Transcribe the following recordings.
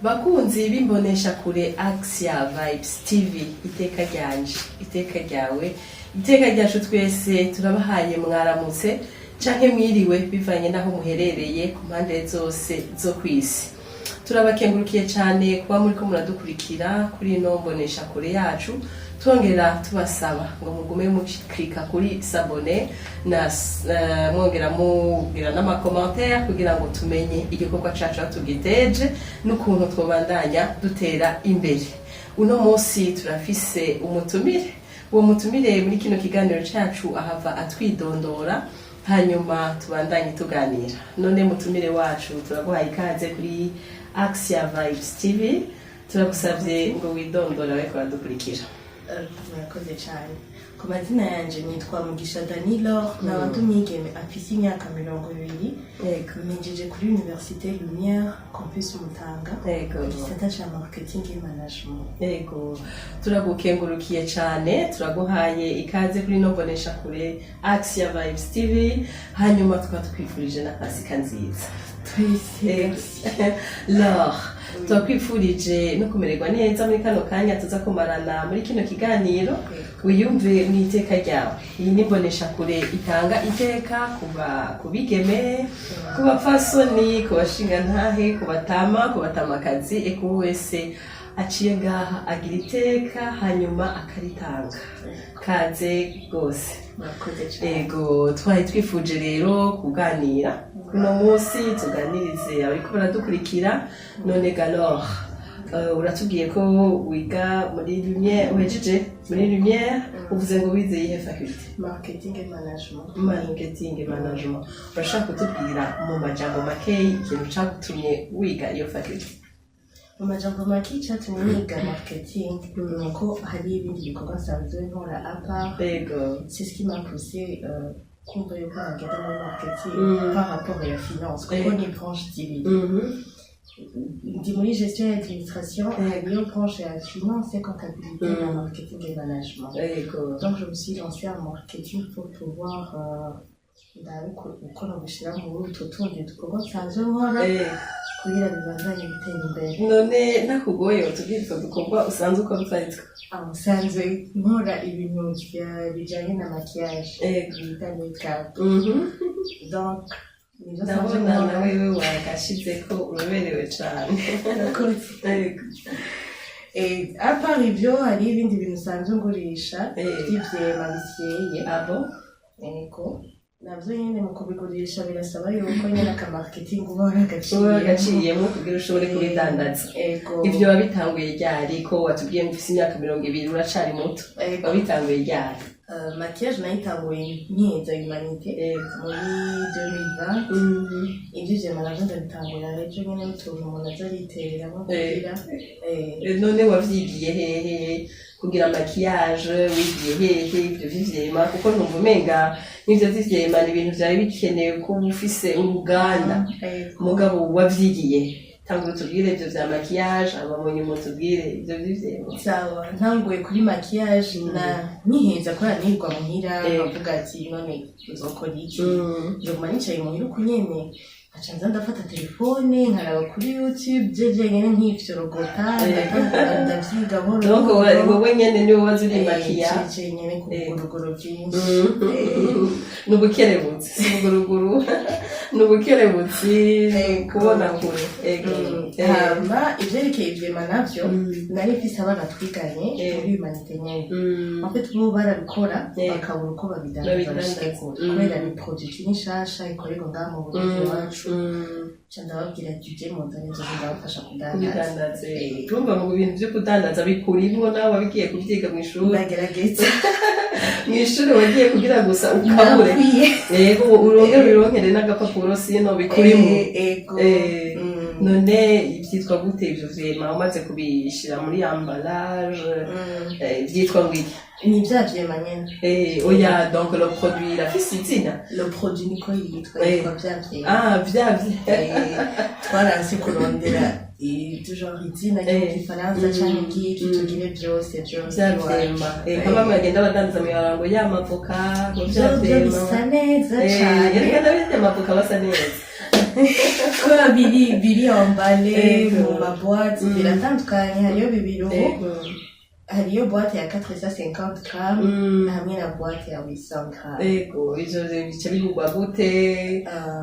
Bakunzi b'imboneshakure Axia Vibes TV, iteka ryanje, iteka ryawe, iteka ryacu twese, turabahaye mwaramutse canke mwiriwe bivanye n'aho muherereye ku mpande zose zo kw'isi. Turabakengurukiye cyane kuba muriko muradukurikira kuri ino mboneshakure yacu, twongera tubasaba ngo mugume muklika kuri s'abonner na mwongera mugira n'ama commentaires kugira ngo tumenye igikorwa cacu aho tugiteje n'ukuntu twobandanya dutera imbere. Uno munsi turafise umutumire. Uwo mutumire muri kino kiganiro cacu ahava atwidondora, hanyuma tubandanye tuganira. None mutumire wacu, turaguhaye ikaze kuri Axia Vibes TV. Turagusabye ngo widondore ariko baradukurikira. Murakoze cyane. Ku mazina yanje nitwa Mugisha Danilo, nkaba ndi umwigeme afise imyaka 20. Mpejeje kuri Université Lumière, campus Mutanga, igisata ca marketing et management. Yego, turagukengurukiye cyane, turaguhaye ikaze kuri ino mboneshakure Axia Vibes TV, hanyuma tukaba tukwifurije na Pasika nziza. Twese. Laure, turakwifurije no kumererwa neza muri kano kanya tuza kumarana muri kino kiganiro. Wiyumve mu iteka ryawe. Iyi ni mboneshakure itanga iteka kuba ku bigeme, ku bapfasoni, ku bashingantahe, ku batama, ku batamakazi, eka uwo wese aciye ngaha agira iteka hanyuma akaritanga. Kaze rwose. Murakoze cyane. Ego, twari twifuje rero kuganira uno munsi, tuganirize abariko baradukurikira. None galore, uratubwiye ko wiga muri Lumière, uhejeje muri Lumière. Uvuze ngo wize iyihe faculté? Marketing et management. Marketing et management. Urashaka kutubwira mu majambo makeyi ikintu cagutumye wiga iyo faculté? Mu majambo make, icyatumye niga marketing ni uko hari ibindi bikorwa nsanzwe nkora à part. C'est ce qui m'a poussé kumva yuko nagenda muri marketing par rapport à la finance, kuko ni branche zibiri. Ndi muri gestion et administration, hariyo branche ya finance et comptabilité na marketing et management. Donc je me suis lancée en marketing pour pouvoir ndabe uko nobishira muri utwo tundi dukorwa nsanzwe nkora kugira bibandanye bitera imbere. None ntakugoye, utubwire utwo dukorwa usanzwe ukora utwo aritwo? Ah, nsanzwe nkora ibintu bijanye na maquillage bita makeup. Donc nivyo nsanzwe Ndabona nkora. na wewe wagashizeko, uraberewe cane. Murakoze. À part ivyo, hari ibindi bintu nsanzwe ngurisha vy'ivyema bisyeye. Abo. Ego, navyo nyene mu kubigurisha birasaba yuko nyene aka marketing uba waragaciyemo. Uba wagaciyemo kugira ushobore kubidandaza. Ego. Ivyo wabitanguye ryari, ko watubwiye ngo ufise imyaka 20, uracari muto? Ego. Wabitanguye ryari? Maquillage nayitanguye nkiheza humanité muri 2020. Ivyo vyema navyo ndabitangura ejo nyene, n'utuntu umuntu aza aritereramo kugira None wavyigiye hehe kugira maquillage? Wigiye hehe ivyo vy'ivyema? Kuko numva umenga n'ivyo vy'ivyema ni ibintu vyari bikenewe kuba ufise uruganda. Mugabo wavyigiye, tangura utubwire ivyo vya maquillage, hama mu nyuma utubwire ivyo vy'ivyema. Sawa, ntanguye kuri maquillage na nkiheza kubera nirwa muhira, nkavuga ati: "None nzokora iki? Nzoguma nicaye muhira uku nyene?" Nkaca nza ndafata telefone, nkaraba kuri YouTube, jeje nyene nkifyorogota, ndatangura ndavyiga buhoro Donc buhoro. wowe nyene niwe waza urimakiya? Jeje nyene ku buguruguru bwinshi. Ni ubukerebutsi, si ubuguruguru, ni ubukerebutsi. Kubona kure. Ego. Hama ivyerekeye ivyema navyo, nari mfise abana twiganye muri humanité nyene. En fait bo barabikora, bakabura uko babidandaza Babidandaza. bashike kure, kubera ni produit ikiri nshasha ikorerwa ngaha mu Burundi iwacu. Nca ndababwira ati: "Je muzane, nzoza ndabafasha kudandaza." Kubidandaza. Urumva mu bintu vyo kudandaza bikurimwo, nawe wabigiye kuvyiga mw'ishuri? Ndagerageza. Mw'ishuri wagiye kugira gusa ukabure. Nakwiye. Yego, urongere ubironkere n'agapapuro, sino bikurimo. Ego. None vyitwa gute ivyo vyema umaze kubishira muri emballage? Vyitwa ngwiki? Ni vya vyema nyene. Oya, donc le produit irafise izina? Le produit niko yitwa. Yitwa vya vyema. Ah, vya vyema. Twaranse kurondera toujours izina ryo mu gifaransa canke igiki, tugire byose byose Vya iwacu. vyema. Nka bamwe bagenda badandaza mw'ibarabara ngo y'amavoka, ngo vya Vyo vyema. bisa neza cane. Erega ndabizi, amavoka basa neza. Kubera biri emballé mu ma boîte, biratandukanye. Hariyo bibiri ubu, hariyo boîte ya 450 grammes hamwe na boîte ya 800 grammes. Ego, ivyo bica bigurwa gute?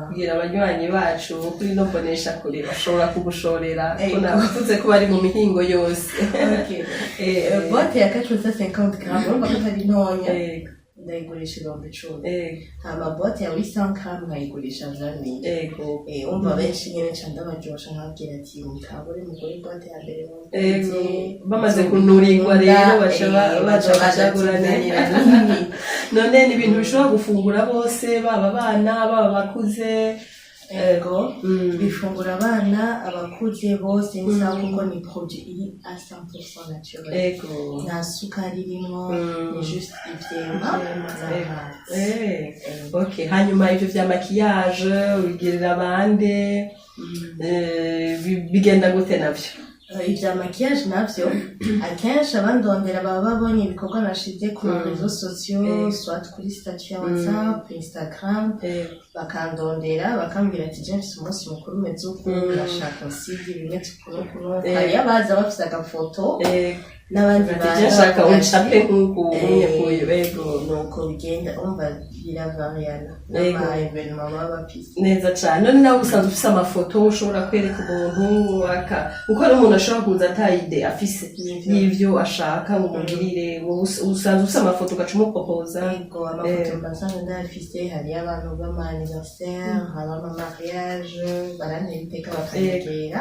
Kugira abanywanyi bacu kuri no mbonesha kure bashobora kugushorera ko navuze ko bari mu mihingo yose. Ok. Boîte ya 450 grammes, urumva ko atari ntonya, ndayigurisha 10.000. Hama boîte ya 800 grammes nkayigurisha 20.000. Umva, benshi nyene nca ndabaryosha, nkababwira ati mukabure mugure boîte ya mbere. Bamaze kunurirwa rero baca baca bajagura neza. Nini. None ni ibintu bishobora gufungura bose, baba abana, baba abakuze? Ego, bifungura abana, abakuze bose, ni sawa kuko ni produit iri à 100% naturel. Nta sukari irimwo, ni juste ivyema n'amazi. Okay, hanyuma ivyo vya maquillage ubigirira bande? Bigenda gute navyo? Ivya maquillage navyo, akenshi abandondera baba babonye ibikorwa nashize ku ma réseaux sociaux, soit kuri statut ya WhatsApp, Instagram, bakandondera bakambwira ati: "Je mfise umunsi mukuru umeze uku, ndashaka nsige ibimeze uku n'uku n'uku." Hariyo abaza bafise agafoto, n'abandi ati baza je nshaka bavuga uncape ati, nk'uku umwe kuyu. Ego. Nuko bigenda, umva, biravariyana n'ama événements baba bafise. Neza cane. None nawe usanzwe ufise amafoto ushobora kwereka umuntu aka, kuko hari umuntu ashobora kuza ata idée afise Y'ivyo. y'ivyo ashaka ngo umugirire. Wowe usanzwe ufise amafoto ugaca umupropoza? Ego, amafoto mba nsanzwe ndayafise. Hariyo abantu b'ama anniversaire, haba ama mariage, barantera iteka bakanyegera,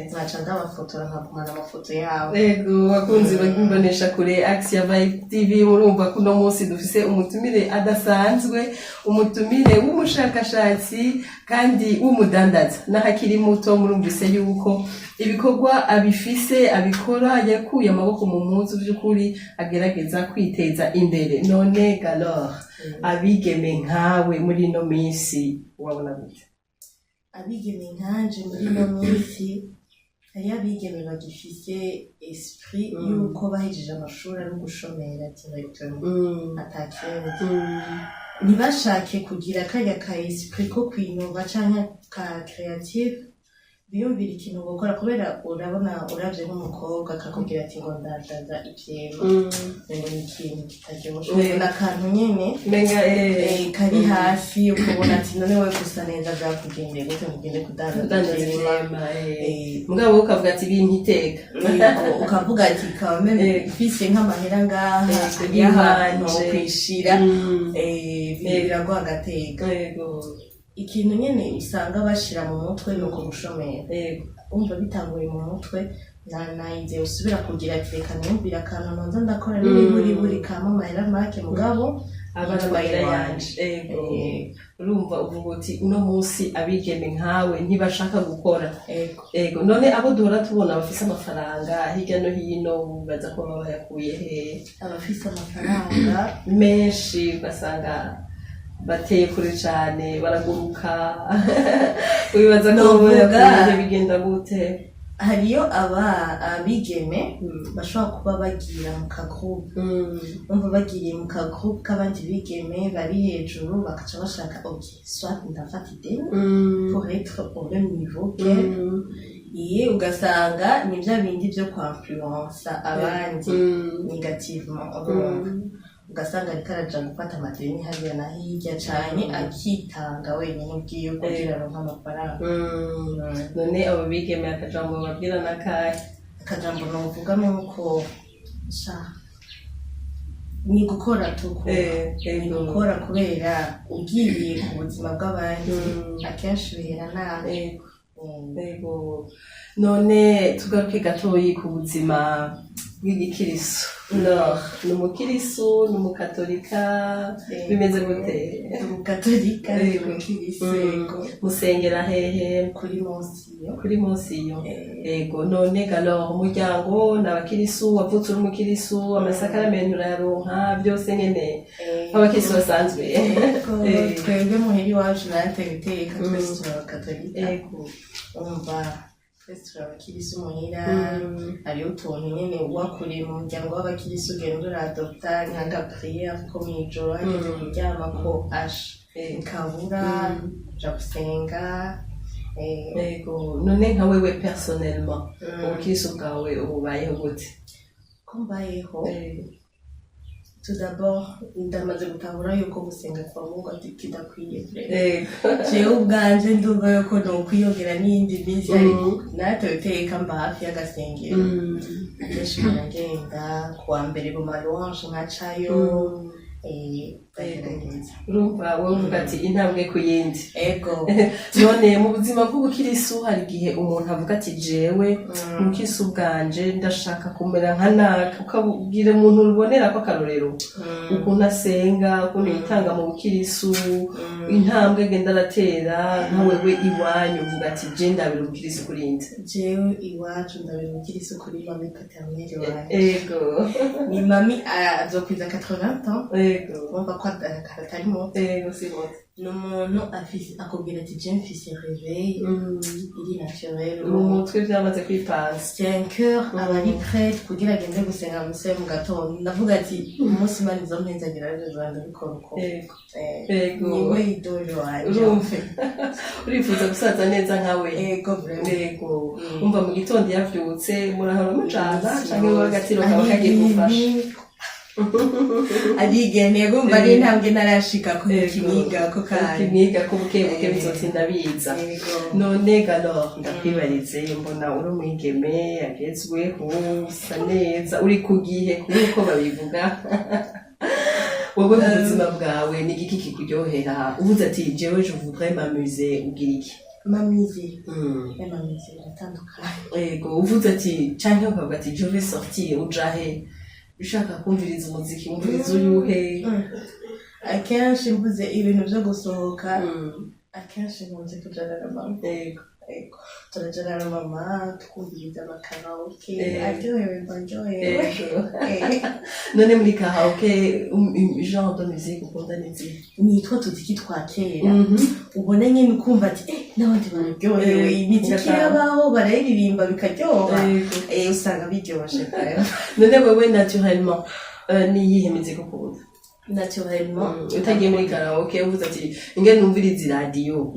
nkaca ndabafotora, nkagumana amafoto yabo. Ego, bakunzi b'imbonesha kure Axia Vibe TV, murumva ko uno munsi dufise umutumire adasanzwe, umutumire w'umushakashatsi kandi w'umudandaza n'ahakiri muto. Murumvise yuko ibikorwa abifise, abikora yakuye amaboko mu mpuzu, by'ukuri agerageza kwiteza imbere. None galore, abigeme nkawe muri ino minsi wabona gute? Abigeme nkanje muri ino minsi, hariyo abigeme bagifise esprit yuko bahejeje amashuri ari ugushomera directement, atakindi. Ntibashake kugira karya ka esprit ko kwinova canke ka créative, biyumvira ikintu bokora, kubera urabona, uravye nk'umukobwa akakubwira ati ngo ndadandaza ivyema, ngo ni ikintu kitaryoshe, ni akantu nyene Menga kari hafi, ukabona ati none wowe gusa neza vyakugendeye gute ngo ugende kudandaza kudandaza ivyema? ivyema. Mugabo wowe ukavuga ati bimpa iteka. Yego, ukavuga ati kame mfise nk'amahera ngaha y'ahantu y'iwanje. Kwishira biraguha agateka. Ikintu nyene usanga bashira mu mutwe ni uko gushomera. Umva, bitanguye mu mutwe, nayize usubira kugira ati reka niyumvire akantu nonza ndakora n'imiburiburi kama amahera make, mugabo abana yitwa amahera iwanje. yanje. Ego. Urumva uvuga uti uno munsi abigeme nkawe ntibashaka gukora. Ego. Ego. None abo duhora tubona bafise amafaranga hirya no hino, baza ko baba bayakuye he? Abafise amafaranga menshi, ugasanga bateye kure cane, baraguruka, wibaza ko baba Novuga- bayakuye he? Bigenda gute? Hariyo aba abigeme bashobora kuba bagira mu kagroupe. Umva, bagiriye mu kagroupe k'abandi bigeme bari hejuru, bakaca bashaka: ok, soit ndafata ideni pour être au même niveau qu'elle. Iye, ugasanga ni bya bindi byo kwinfluensa abandi négativement. Urumva, ugasanga ariko araja gufata amadeni hariya na hirya cane, akitanga wenyine ubwiwe kugira aronke amafaranga. None abo bigeme akajambo babwira n'akahe? Akajambo novuga ni uko sha ni gukora tuku, ni gukora, kubera ugiye ku buzima bw'abandi akenshi bihera nabi. Ego. None tugaruke gatoyi ku buzima bw'igikirisu. No, ni umukirisu, ni umukatolika, bimeze gute? Ndi umukatolika, ndi umukirisu, yego. Musengera hehe? Kuri Monsiyo. Kuri Monsiyo. Ego. None galore, umuryango ni abakirisu, wavutse uri umukirisu, amasakaramentu urayaronka byose nyene nk'abakirisu basanzwe? Yego, twebwe muhira iwacu natewe iteka, twese turi abakatolika. Umva, twese turi abakirisu muhira. Hariho utuntu nyene wakuriye mu muryango w'abakirisu ugenda uradopta, nk'agaprière ko mw'ijoro hageze kuryama ko asha nkabura kuja gusenga. Yego, none nka wewe personnellement, ubukristo bwawe ububayeho gute? Ko mbayeho, tout d'abord ndamaze gutahura yuko gusenga kwa Mungu kidakwiye. Jewe ubwanje ndumva yuko nokwiyongera n'iyindi minsi, ariko natwe iteka mba hafi y'agasengero. Akenshi ndagenda kuwa mbere mu ma louanges, nkacayo. Ndagerageza. Urumva wowe uvuga ati intambwe ku yindi. Ego. None mu buzima bw'ubukirisu hari igihe umuntu avuga ati jewe mu bukirisu bwanje ndashaka kumera nka naka, ukabwira umuntu rubonera ko akarorero, ukuntu asenga, ukuntu yitanga mu bukirisu, intambwe agenda aratera. Nka wewe iwanyu uvuga ati je ndabira ubukirisu kuri nde? Jewe iwacu ndabira ubukirisu kuri mami paternelle wanje. Ni mami, azokwiza 80 ans. Urumva ko atari muto. Ego, si muto. Ni umuntu afise, akubwira ati je mfise réveil iri naturel. Mu mutwe byamaze kwipanga. 5 heures aba ari prête kugira agende gusenga muse mu gatondo. Ndavuga ati umunsi Imana izompenzagira rero nzoba ndabikora uko. Niwe idole wanje. Urumva urifuza gusaza neza nkawe? Ego, vraiment. Yego. Umva, mu gitondo yavyutse murahora mujana, canke wowe agatiro kaba kagiye gufasha? Arigeneye, gumva ari intambwe ntarashika ko kimiga ko kandi. Kimwiga ko buke buke bizotinda biza. Ego. None galore, ndakwibarize, mbona uri umwigeme agezweho, usa neza, uri ku gihe nk'uko babivuga. Wowe mu buzima bwawe ni igiki kikuryohera? Uvuze ati jewe je voudrais m'amuser, ugira iki? M'amuser? M'amuser biratandukanye. Yego, uvuze ati canke ukavuga ati je vais sortir, uja he? Ushaka kumviriza umuziki, wumviriza uyuhe? Akenshi mvuze ibintu byo gusohoka, akenshi nkunze kujana na mama. Ego, turajana na mama tukumviriza ama karaoke. Aryohewe mba ndyohewe. None muri karaoke, genre de musique ukunda ni izihe? Nitwo tuziki twa kera, ubona nyine ukumva ati n'abandi bararyohewe. Imiziki irabaho, barayiririmba bikaryoha. Usanga biryoshe vraiment. None wewe naturellement, ni iyihe muziki ukunda? Naturellement? Utagiye muri karaoke, uvuze ati ingene numviriza iradiyo,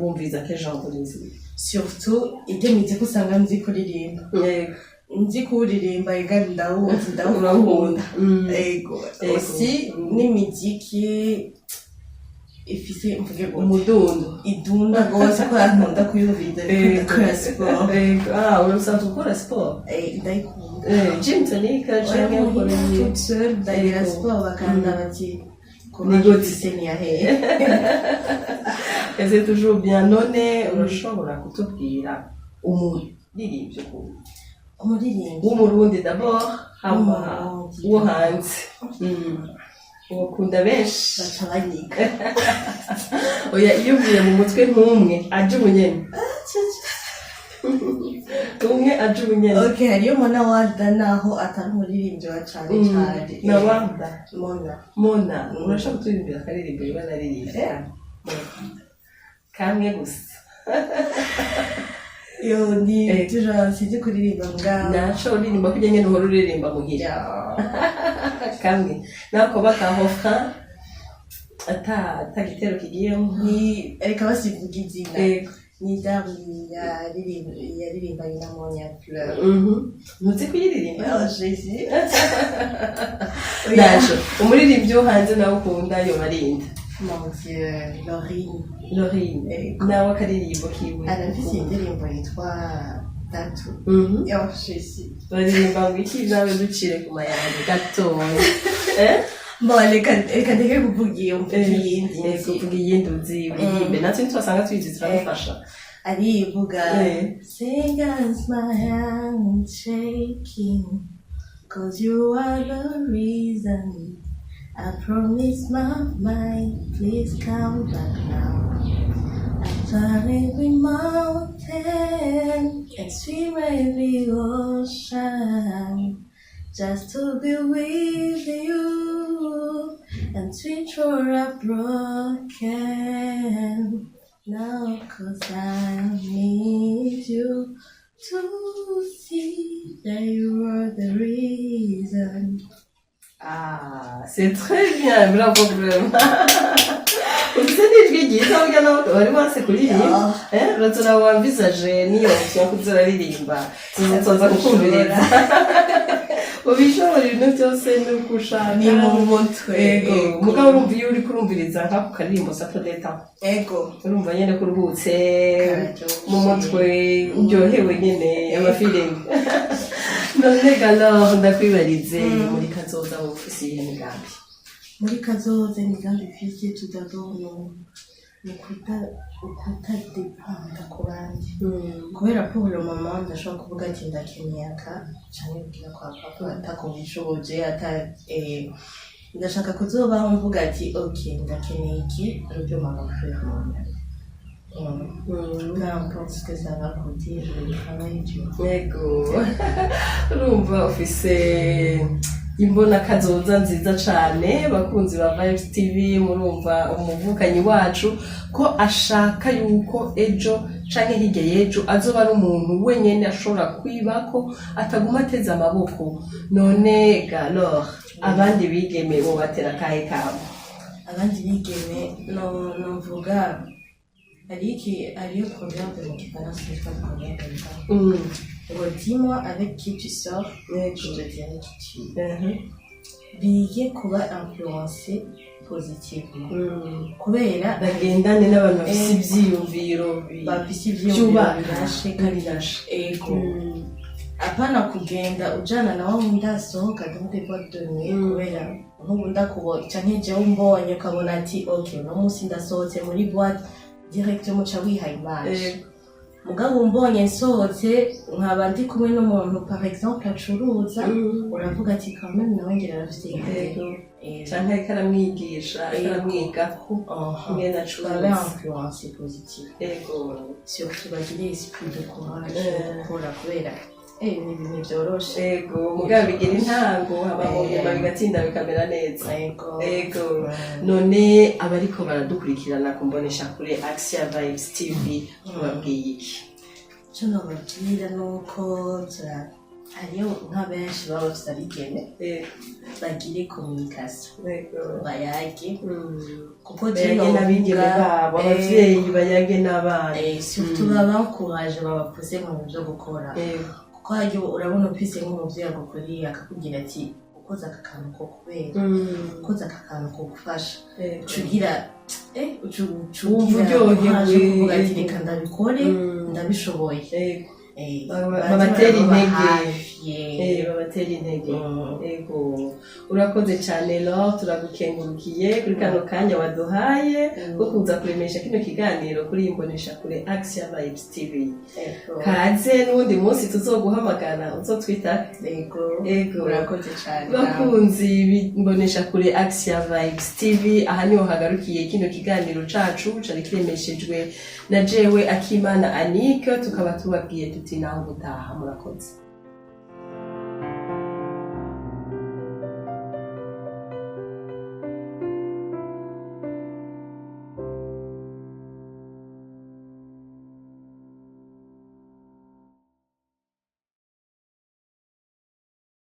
wumviriza quel genre de musique? Surtout ibyo miziki usanga nzi kuririmba. Nzi kuwuririmba, ega ndawuzi, ndawukunda. Ego. Aussi n'imiziki ifise, mvuge gute, Umudundo. Idunda rwose, ko nkunda kuyumviriza ariko ndakora siporo. Yego. Ah, urasanzwe ukora siporo? Ndayikunda. Gym tonic canke ukora iyi? Toute seule ndagira siporo, bakanda bati Ni gute? ufise niyahehe. Et c'est toujours bien. None urashobora kutubwira umuririmbyi ukunda? Umuririmbyi? W'umurundi d'abord, hama W'umurundi. uwo hanze. Ukunda benshi. Baca banyiga. Oya, iyo uvuye mu mutwe nk'umwe aje ubunyene, umwe aje ubunyene. Okay, hariyo Mona Warda, naho atari umuririmbyi wa cane cane. Na Warda? Mona. Mona, urashobora kuturirimbira akaririmbo yoba naririmbye kamwe gusa? Yo ni toujours sinzi kuririmba mbwa. Naco uririmba kurya nyene uhora uririmba muhira, kamwe nako baka refrain ata gitero kigiyemo. Ni reka basivuga izina. Yego. Ni Darling yaririmbanye na Monia Fleur. Ntuzi kuyiririmba? Oh, Jésus. Naco umuririmbyi wo hanze nawe ukunda yoba arinda? Mon Dieu, Laurine. Lorine? Yego. Nawe akaririmbo kiwe? Arafise indirimbo yitwa Tatu. Oh, Jésus. Baririmba ngo iki? Nawe ducire ku mayange gatoya, eh? Bon, reka ndeke kuvuga iyo, mvuga iyindi. Yego, kuvuga iyindi uzi, uririmbe, natwe ntitwasanga tuyizi, turagufasha. Arivuga: Say as my hand shaking, 'cause you are the reason I promise my mind, please come back now. I climb every mountain and swim every ocean just to be with you and switch for a broken now, 'cause I need you to see that you are the reason. Ah, c'est très bien, bravo vraiment. Ufise n'ijwi ryiza burya, nawe wari wanse kuririmba. Urazora wamvisaje niyo option kuza uraririmba, tuzoza kukumviriza. Ubishobora, ibintu byose ni uko ushaka. Ni mu mutwe. Ego. Mugabo urumva iyo uri kurumviriza nk'ako karirimbo ça te détend. Urumva nyene ko uruhutse Kararyoshe. mu mutwe, uryohewe nyene, amafeeling. None galo ndakwibarize, muri kazoza wowe ufise iyihe migambi? Muri kazoza, imigambi mfise, tout d'abord ni ukutadepanda ku bandi, kubera pour le moment ndashobora kuvuga ati ndakeneye aka canke kubwira kwa papa atakubishoboje ata ndashaka kuzobaho mvuga ati ok, ndakeneye iki, je peux m'en offrir moi-même. Peu importe ce que ça va coûter, je vais travailler dur. Yego, urumva ufise imbona kazoza nziza cane. Bakunzi ba Vibes TV, murumva umuvukanyi wacu ko ashaka yuko ejo canke hirya y'ejo azoba ari umuntu wenyene ashobora kwibako, ataguma ateze amaboko. None galore, abandi bigeme bo batera kahe kabo? Abandi bigeme no novuga hariyo proverbe mu gifaransa yitwa proverbe ngo "Dis-moi avec qui tu sors, je te dirai qui tu es." Bige kuba influencé positivement, kubera bagendane n'abantu bafise ivyiyumviro bafise ivyiyumviro vyubaka. Birashe kandi. Birashe. Ego, apana kugenda ujana na wa wundi asohoka dans des boîtes de nuit, kubera nk'ubu ndakubonye canke jewe umbonye, ukabona ati ok, uno munsi ndasohotse muri boîte, directement uca wiha image. Mugabo umbonye nsohotse nkaba ndi kumwe n'umuntu, par exemple, acuruza, uravuga ati quand même nawe ngira arafise idée. Canke ariko aramwigisha, ariko aramwigako ingene babe acuruza. Influence positive. Surtout bagire esprit de courage yo gukora, kubera ni ibintu vyoroshe. Ego, mugabo bigira intango, haba mu nyuma bigatinda bikamera neza. Ego. None abariko baradukurikirana ku mbonesha kure Axia Vibes TV ubabwiye iki? Ico nobabwira nuko hariyo nka benshi baba bafise abigeme, bagire communication, bayage, kuko je bayage n'abigeme novuga, babo, abavyeyi bayage n'abana. Surtout babankoraje, babapuse mu bintu vyo gukora, kuko harya urabona ufise nk'umuvyeyi agukuriye akakubwira ati ukoze aka kantu ko kubera ukoze aka kantu ko gufasha, ucugira Wumva ucugira uryohewe. courage yo kuvuga ati reka ndabikore, ndabishoboye. Baze babatera barababa intege. hafi, Babatera intege. Ego, urakoze cyane Laure, turagukengurukiye kuri kano kanya waduhaye ko kuza kuremesha kino kiganiro kuri iyi mbonesha kure Axia Vibes TV. Kaze n'uwundi munsi tuzoguhamagara, uzotwita. Ego. Ego. Urakoze cyane. Bakunzi b'imbonesha kure Axia Vibes TV, aha niho hagarukiye kino kiganiro cacu cari kiremeshejwe na jewe Akimana Anike, tukaba tubabwiye tuti naho gutaha. Murakoze.